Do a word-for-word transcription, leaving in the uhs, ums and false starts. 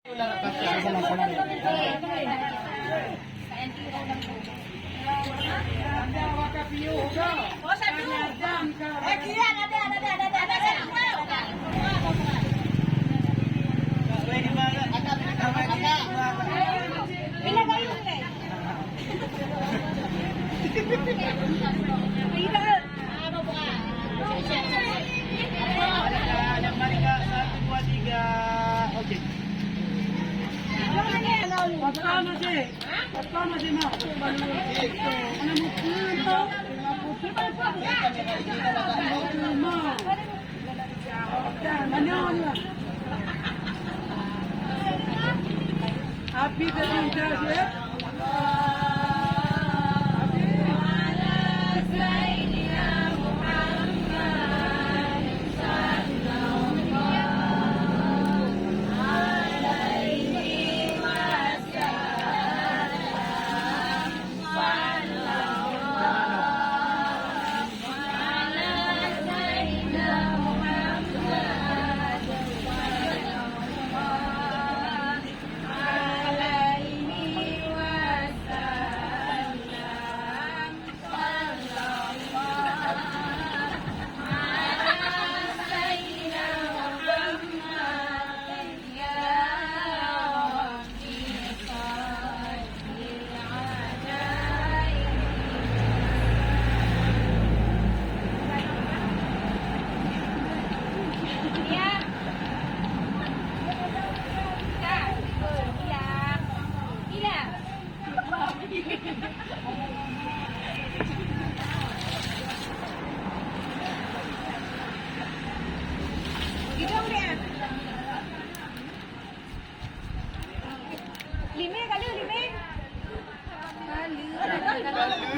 Yang mereka satu, dua, tiga. Oke. Pertama sih. Pertama sih, Mak. Anak muda. Api terlintas, ya. Limé ka lheueh, limé. Ka lheueh.